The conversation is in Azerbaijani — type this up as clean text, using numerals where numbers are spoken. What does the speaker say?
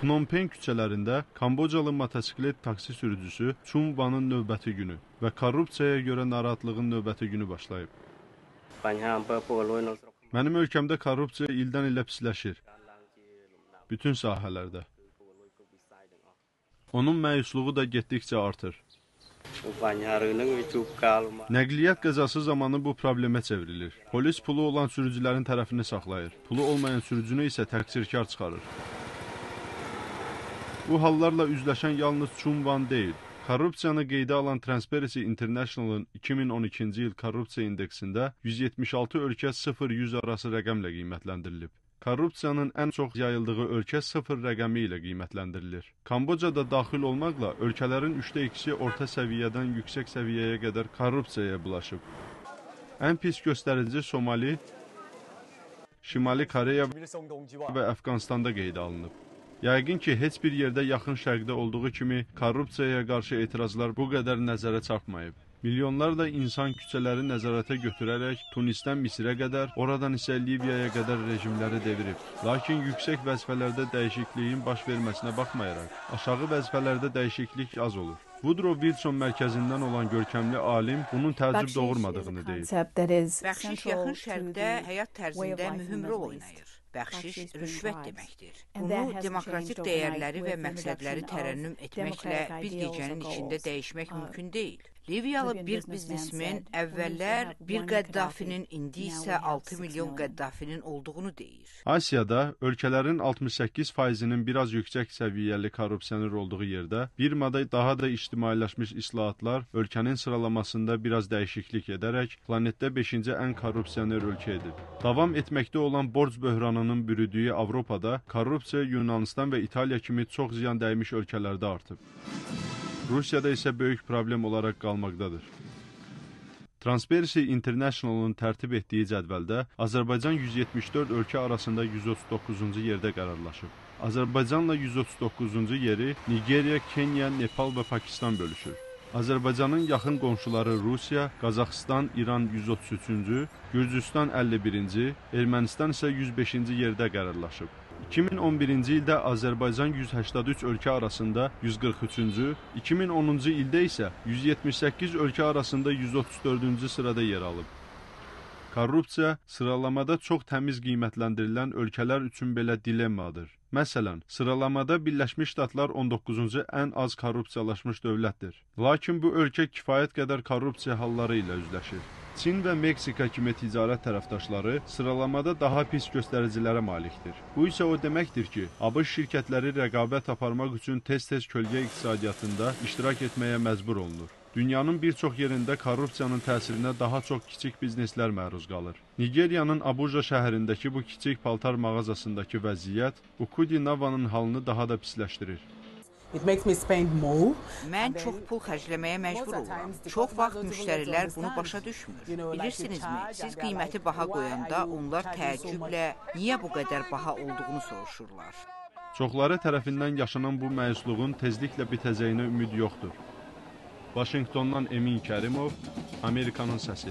Phnom Penh küçələrində Kambocalı motosiklet taksi sürücüsü Chum Vanın növbəti günü və korrupsiyaya görə narahatlığın növbəti günü başlayıb. Mənim ölkəmdə korrupsiya ildən ilə pisləşir. Bütün sahələrdə. Onun məyusluğu da getdikcə artır. Nəqliyyat qəzası zamanı bu problemə çevrilir. Polis pulu olan sürücülərin tərəfini saxlayır. Pulu olmayan sürücünü isə təqsirkar çıxarır. Bu hallarla üzləşən yalnız Chum Van deyil. Korrupsiyanı qeydə alan Transparency International-ın 2012-ci il korrupsiya indeksində 176 ölkə 0-100 arası rəqəmlə qiymətləndirilib. Korrupsiyanın ən çox yayıldığı ölkə 0 rəqəmi ilə qiymətləndirilir. Kamboca da daxil olmaqla ölkələrin 2/3-i orta səviyyədən yüksək səviyyəyə qədər korrupsiyaya bulaşıb. Ən pis göstərici Somali, Şimali Koreya və Əfqanistanda qeydə alınıb. Yəqin ki, heç bir yerdə Yaxın Şərqdə olduğu kimi korrupsiyaya qarşı etirazlar bu qədər nəzərə çarpmayıb. Milyonlarla insan küçələri nəzarətə götürərək Tunisdən Misirə qədər, oradan isə Liviyaya qədər rejimləri devirib. Lakin yüksək vəzifələrdə dəyişikliyin baş verməsinə baxmayaraq, aşağı vəzifələrdə dəyişiklik az olur. Woodrow Wilson mərkəzindən olan görkəmli alim bunun təəccüb doğurmadığını deyir. Bəxşiş Yaxın Şərqdə həyat tərzində mühüm rol oynayır. Bəxşiş rüşvət deməkdir. Bunu demokratik dəyərləri və məqsədləri tərənnüm etməklə bir gecənin içində dəyişmək mümkün deyil. Liviyalı bir biznesmen əvvəllər bir Qəddafinin, indi isə 6 milyon Qəddafinin olduğunu deyir. Asiyada ölkələrin 68%-inin biraz yüksək səviyyəli korrupsioner olduğu yerdə Birmada daha da ictimailəşmiş islahatlar ölkənin sıralamasında biraz dəyişiklik edərək planetdə 5-ci ən korrupsioner ölkə edib. Davam etməkdə olan borc böhranının bürüdüyü Avropada korrupsiya Yunanistan və İtaliya kimi çox ziyan dəymiş ölkələrdə artıb. Rusiyada isə böyük problem olaraq qalmaqdadır. Transparency International-ın tərtib etdiyi cədvəldə Azərbaycan 174 ölkə arasında 139-cu yerdə qərarlaşıb. Azərbaycanla 139-cu yeri Nigeriya, Kenya, Nepal və Pakistan bölüşür. Azərbaycanın yaxın qonşuları Rusiya, Qazaxıstan, İran 133-cü, Gürcüstan 51-ci, Ermənistan isə 105-ci yerdə qərarlaşıb. 2011-ci ildə Azərbaycan 183 ölkə arasında 143-cü, 2010-cu ildə isə 178 ölkə arasında 134-cü sırada yer alıb. Korrupsiya sıralamada çox təmiz qiymətləndirilən ölkələr üçün belə dilemmadır. Məsələn, sıralamada Birləşmiş Ştatlar 19-cu ən az korrupsiyalaşmış dövlətdir. Lakin bu ölkə kifayət qədər korrupsiya halları ilə üzləşir. Çin və Meksika kimi ticarət tərəfdaşları sıralamada daha pis göstəricilərə malikdir. Bu isə o deməkdir ki, ABŞ şirkətləri rəqabət aparmaq üçün tez-tez kölgə iqtisadiyyatında iştirak etməyə məcbur olunur. Dünyanın bir çox yerində korrupsiyanın təsirinə daha çox kiçik bizneslər məruz qalır. Nigeriyanın Abuja şəhərindəki bu kiçik paltar mağazasındakı vəziyyət Ukudi Navanın halını daha da pisləşdirir. Mən çox pul xərcləməyə məcbur oluram. Çox vaxt müştərilər bunu başa düşmür. Bilirsinizmi, siz qiyməti baha qoyanda onlar təəccüblə niyə bu qədər baha olduğunu soruşurlar. Çoxları tərəfindən yaşanan bu məyusluğun tezliklə bitəcəyinə ümid yoxdur. Vaşinqtondan Emin Kərimov, Amerikanın səsi.